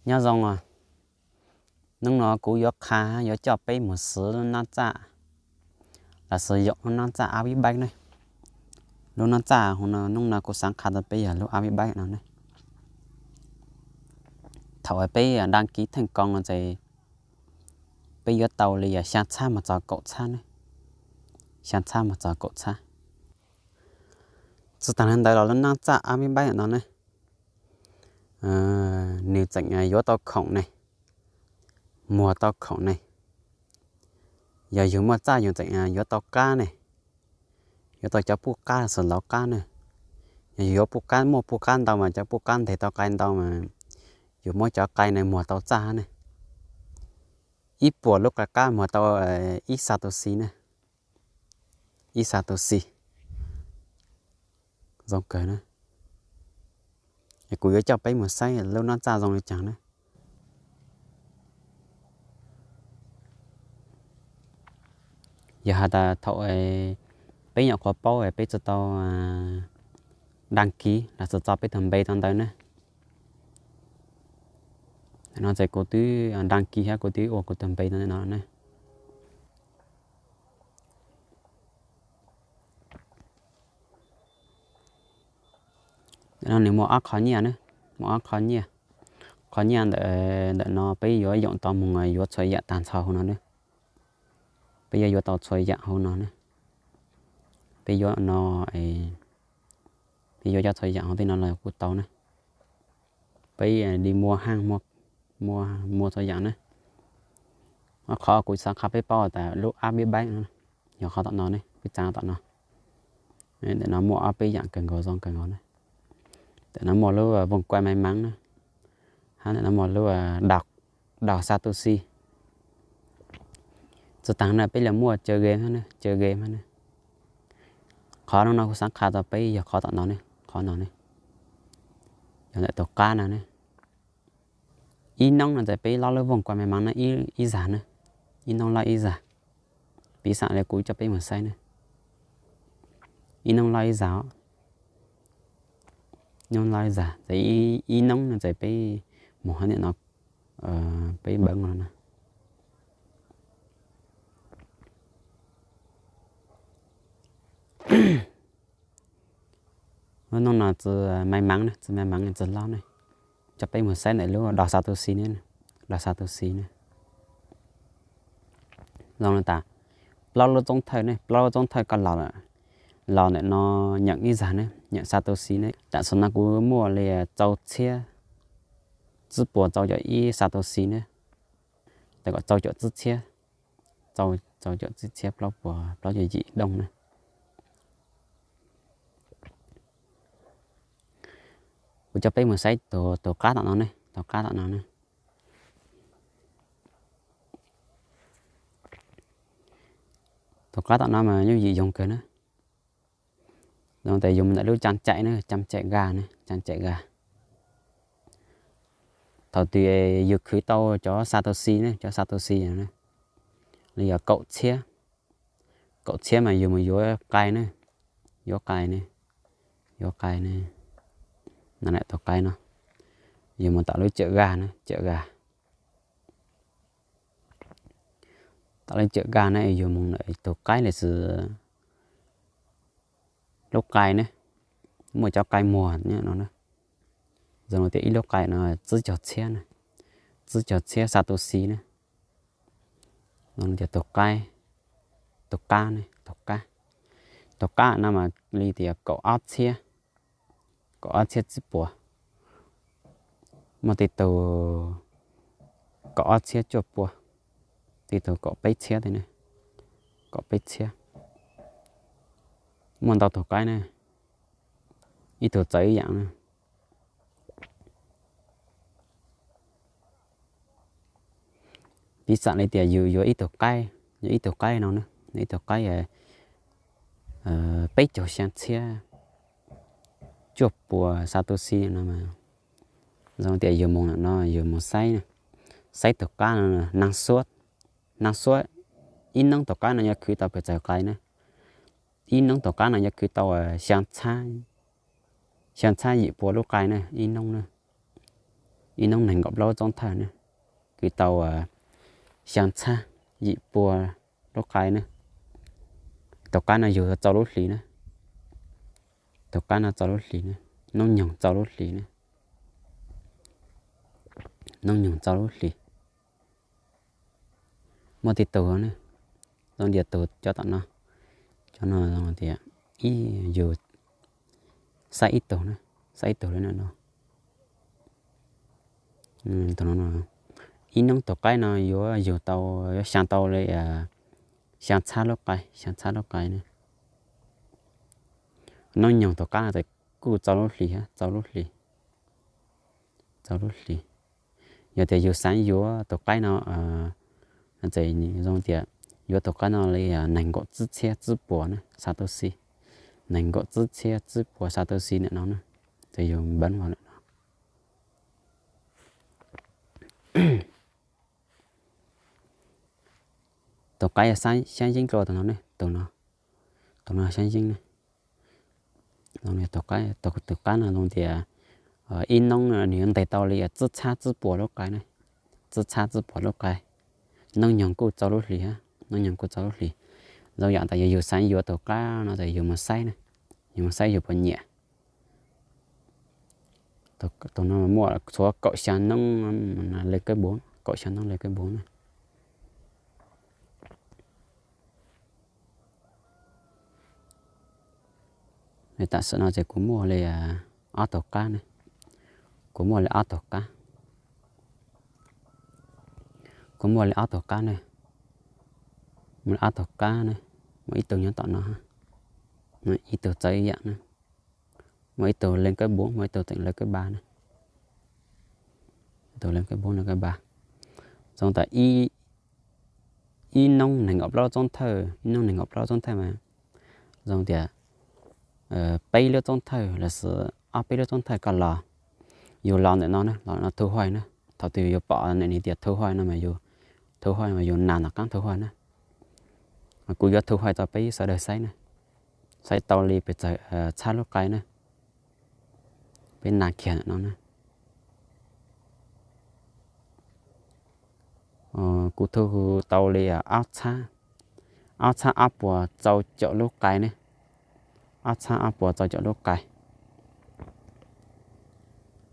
Nyob zoo, hnub no kuv yuav qha, yuav coj peb mus xwv lub nab txaj, los sis yoom lub nab txaj Abib Baib ne. Lub nab txaj hnub no kuv xaav qha rau peb yog lub Abib Baib no ne. Thaum peb dag kiv theej koos no ces peb yuav tau li xyaa txhab mus txog kaum txhab ne, xyaa txhab mus txog kaum txhab. Tsi taag le ntawd los lub nab txaj Abib Baib no ne, nwg tseem yuav tau khoom ne, muag tau khoom ne. Yog yug muaj txaj yug tseem yuav tau qab ne, yuav tau cov puj qab los sis lauv qab ne. Yog yug yuav puj qab, muaj puj qab ntau mas cov puj qab nteg tau qai ntau mas yug muab cov qai no muag tau txaj ne. Ib puas lub qai qab muag tau ib satoshi ne, ib satoshi. Zoo kawg na. Kuv yuav coj peb mus saib lub nab txaj zoo li caag na. Yog has tas thaum peb nyuam qhuav paub peb tsi tau dag kiv los tsi tso peb tug npe rau ntawd ne. No ces kuv twb dag kiv hab kuv twb ua kuv tug npe rau ntawm no ne. Ntawm no nws muaj ob qho nyiaj ne, muaj ob qho nyiaj. Qho nyiaj ntawm no peb yuav yoom tau moog yuav txhua yaam taag nrho huv no ne. Peb yuav yuav tau txhua yaam huv no ne. Peb yuav no, peb yuav cov txhua yaam huv tej no los kuj tau ne. Peb li mua haaj, mua txhua yaam ne. Qhov kuv xaav qha peb paub tas lub Abib Baib no yog qhov tom no ne, peb txaav tom no. Ntawm no muaj ob peb yaam kawg nkaus zoo kawg nkaus ne. Ntawm no muaj lub vooj kuaj maiv mav ne, hab ntawm no muaj lub daus satoshi. Tsi taag na peb li muaj caw game hab ne, caw game hab ne. Qhov no no kuv xaav qha rau peb yog qhov tom no ne, qhov no ne. Yog ntawm tug qab no ne. Ib noob no ces peb lob lub vooj kuaj maiv mav no ib zag ne, ib noob lob ib zag. Piv xam li kuv coj peb mus saib ne, ib noob lob ib zag, noob lob ib zag ces ib noob no ces peb moog hab nim no peb npeeb no na. Lub noob no tsi maiv mav ne, tsi maiv mav tsi lob ne. Coj peb mus saib ntawm lub daus satoshi ne, daus satoshi ne. Zoo li tas plaub lub txoob thawj ne, plaub lub txoob thawj koj los, los ntawm no nyeem ib zag ne, nyeem satoshi ne. Tam sim no kuv muaj li rau txhiab tsib puas rau caum ib satoshi ne. Tau kom rau caum tsib txhiab, rau caum tsib txhiab plaub puas plaub caug yim dooj ne. Kuv coj peb mus saib tug qab tom no ne, tug qab tom no ne. Tug qab tom no mas yooj yim yoog kawg na. Zoo tas yug mus ntawm lub cam caim ne, cam caim ga ne, cam caim ga. Thaum twg yug khwv tau cov satoshi ne, cov satoshi no ne, li yog kaum txhiab, kaum txhiab mas yug mus yuav qai ne, yuav qai ne, yuav qai ne. No tus qai no, yug mus tom lub cam ga ne, cam ga. Tom lub cam ga ne yug mus ntawm tus qaib los sis lub qai ne, muaj cov qai muag no. Zoo li tias ib lub qai no tsib caug txhiab, tsib caug txhiab satoshi ne. Zoo li tias tus qaib, tus qab ne, tus qab, tus qab no mas li tias kaum ob txhiab, kaum ob txhiab tsib puas. Muaj tej tug kaum ob txhiab cuaj puas, tej tug kaum peb txhiab, kaum peb txhiab. Muaj ntau tug qaib ne, ib tug txawv ib yaam na. Piv xam li tias yus yuav ib tug qaib, yuav ib tug qaib no na, ib tug qaib peb caug xyaa txhiab cuaj puas satoshi no, zoo tias yus mus no yus mus saib, saib tus qab no, nag suab, ib noob tus qab no yuav khwv tau pes tsawg qai na. Ib noob tus qab no yuav khwv tau xyaa txhiab yim puas lub qai na, ib noob na. ib noob nees nkaum plaub txob thawj na, kwv tau xyaa txhab yim pua lub qai na. Tus qaib no yug txaus lub hlis na, tus qaib no txaus lub hlis na, noob nyoog txaus lub hlis na, noob nyoog txaus lub hlis. Muaj tej tug ne, zoo tias tus cov tom no, cov no zoo tias ib yug saib ib tug na, saib ib tug li no. Ib noob tus qaib no yuav yug tau, yuav xyaa tau li xyaa txhab lub qai, xyaa txhab lub qai na. Noob nyoog tus qaib no ces kuj txaus lub hlis, txaus lub hlis, txaus lub hlis. Yog tias yug xav yuav tus qaib no, ces zoo tias yuav tus qaib no li nees nkaum tsib txhiab tsib puas na satoshi, nees nkaum tsib txhiab tsib puas satoshi ntawm no na, ces yug npawb ua ntawm no. Tus qaib xyab yeeb dua tus no ne, tus no, tus no xyab yeeb ne. Tus qaib no zoo tias ib noob nws yuav ntes tau li tsib txhab tsib puas lub qai ne, tsib txhab tsib puas lub qai. Noob nyoog kuj txaus lub hlis, noob nyoog kuj txaus lub hlis. Zoo yam ntawd yog yug xav yuav tus qaib no ces yug mus saib na, yug mus saib yug puas nyiam. Tus no muaj txhua kaum xya noob le kab npuv, kaum xya noob le kab npuv na. Tam sim no ces kuv muaj li ob tug qab ne, kuv muaj li ob tug qab, kuv muaj li ob tug qab ne, muaj li ob tug qab ne, muaj ib tug nyob tom no, ib tug txawv ib yam na, muaj ib tug le kab npuv, muaj ib tug tseem le kab npa na, ib tug le kab npuv le kab npa. Zoo tas ib noob nees nkaum plaub txob thawj, ib noob nees nkaum plaub txob thawj mas zoo tias peb lub txob thawj los sis ob peb lub txob thawj koj los, yus los ntawm no na, los no thu huaj na. Thaum twg yus pom ntawm no tias thu huaj no mas yus, thu huaj mas yus nas nram qab thu huaj na. Kuv yuav thu huaj rau peb sawv daws saib na, saib tau li pes tsawg txhab lub qai na, peb nas kiag ntawm no na. Kuv thu tau li ob txhab, ob txhab ob puas rau caum lub qai ne, ob txhab ob puas rau caum lub qai,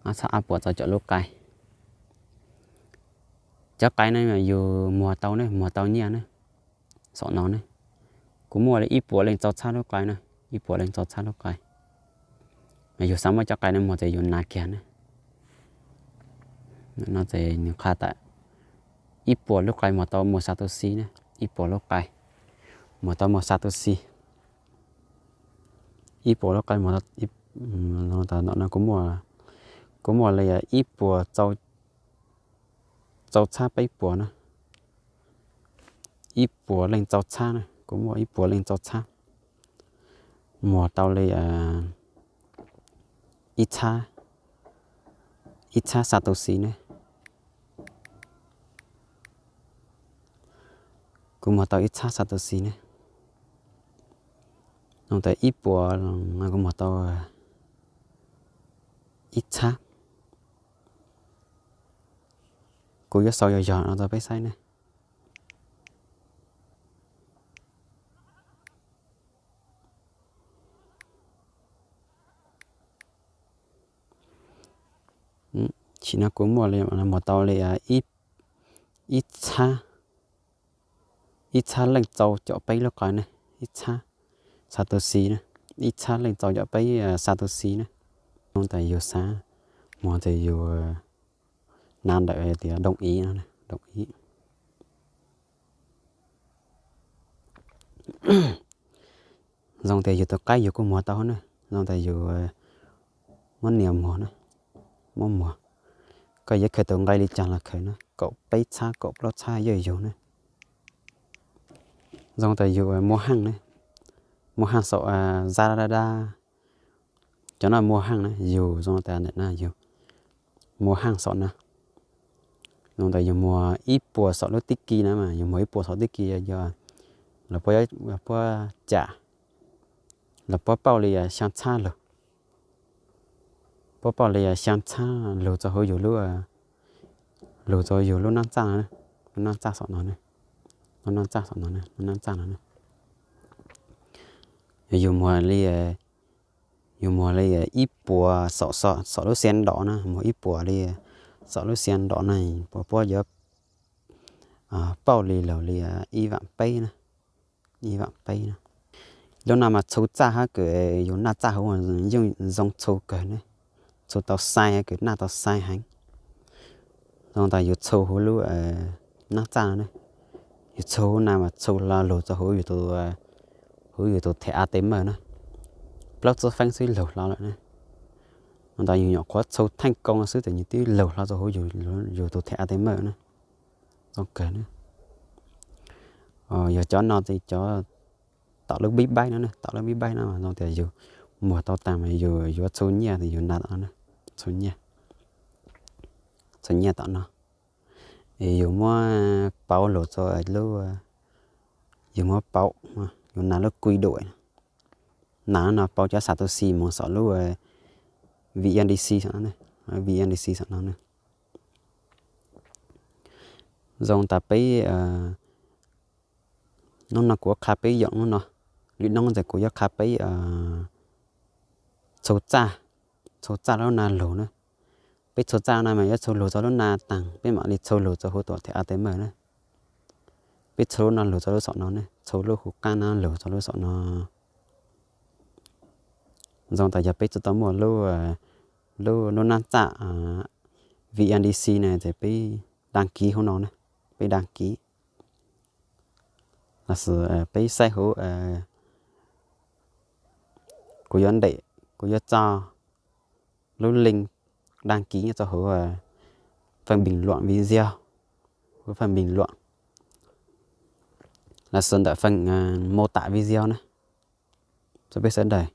ob txhab ob puas rau caum lub qai. Cov qai no mas yus muag tau ne, muag tau nyiaj ne, saum no ne. Kuv muaj li ib puas leej rau txhab lub qai na, ib puas leej rau txhab lub qai. Yus xav muab cov qai no muag ces yus nas kiag na. No ces nws qha tas ib puas lub qai muag tau muaj satoshi na, ib puas lub qai muag tau muaj satoshi. Ib puas lub qai muag, no kuv muaj, kuv muaj li ib puas rau txhab peb puas na, ib puas leej rau txhab na, kuv muaj ib puas leej rau txhab, muag tau li ib txhab, ib txhab satoshi ne. Kuv muag tau ib txhab satoshi ne. No tas ib puas, kuv muag tau ib txhab. Kuv yuav sau yog yog no rau peb saib ne. Sim no kuv muaj li, muag tau li ib txhab, ib txhab leej rau caum peb lub qai ne, ib txhab satoshi ne, ib txhab leej rau caum peb satoshi ne. Zoo tas yus xav muag ces yus nas ntawm tias doom ib no, doom ib. Zoo tias yus tus qaib yus kuj muag tau na, zoo tas yus muab nias muag na, muab muag. Koj yuav khaws tus nqi li cas los khaws na, kaum peb txhab kaum plaub txhab yog yus na. Zoo tas yus muag haaj na, muag haaj saum zaj dab dab, cov no muag haaj na, yus zoo tas ntawm no yus muag haaj saum na. Zoo tas yus muag ib puas saum lub tib ki na mas yus muag ib puas saum tib ki yog lawv puab cam, lawv puab pauj li xyaa txhab lug, puab pauj li xyaa txhab lug txog huv yus lub lug rua yug lub nab txaj no, lub nab txaj xom no, lub nab txaj xom no, lub nab txaj no. Yog yug muag li, yug muag li ib puas xom, xom lub xia nrov na, muag ib puas li xom lub xia nrov na, puas puab yuav pauj li lug li ib vaam peb na, ib vaam peb na. Lub nab mas txhu txaj hab kws yug naj txaj huv yeej zoo txhu kawg na, txhu tau xais kws naj tau xais heev. Zoo tas yug txhu huv lub nab txaj no na, yug txhu huv na mas txhu hlo lug rua huv yug tus, huv yug tus thẻ A T M na, plaub txwb feeb xwb lug hlo lawm na. Zoo tas yug nyuam qhuav txhu theej koo xwb tes nwg twb lug hlo rua huv yug tus thẻ A T M na. Zoo kawg na. Yog cov no tes cov tom lub pib baib no, tom lub pib baib no zoo tas yug muag tau taag mas yug yuav txhu nyiaj tes yug na tom no, txhu nyiaj, txhu nyiaj tom no. Es yug muab pauv lug rua lub, yug muab pauv, yug na lub quy đổi, na no pauv cov xas tu xis moog saum lub VNDC saum no, VNDC saum no na. Zoo tas peb, nub no kuv yuav qha peb yoom nub no, lwm nub tes kuv yuav qha peb txhu txaj, txhu txaj lub nab lug na. Peb txhu txaj na mas yuav txhu lug rua lub nab taag peb mam li txhu lug rua huv tus thẻ A T M na. Peb txhu lub nab lug rua lub saum no ne, txhu lub huv qaab nab lug rua lub saum no. Zoo tas yog peb tsi tau muaj lub, lub nab txaj VNDC na tes peb đăng ký huv no na, peb đăng ký. Lossis peb saib huv, kuv yuav ntes, kuv yuav tso lub link đăng ký nyob rua huv phần bình luận video, huv phần bình luận, lossis ntawm phần mô tả video na, rua peb sawv daws.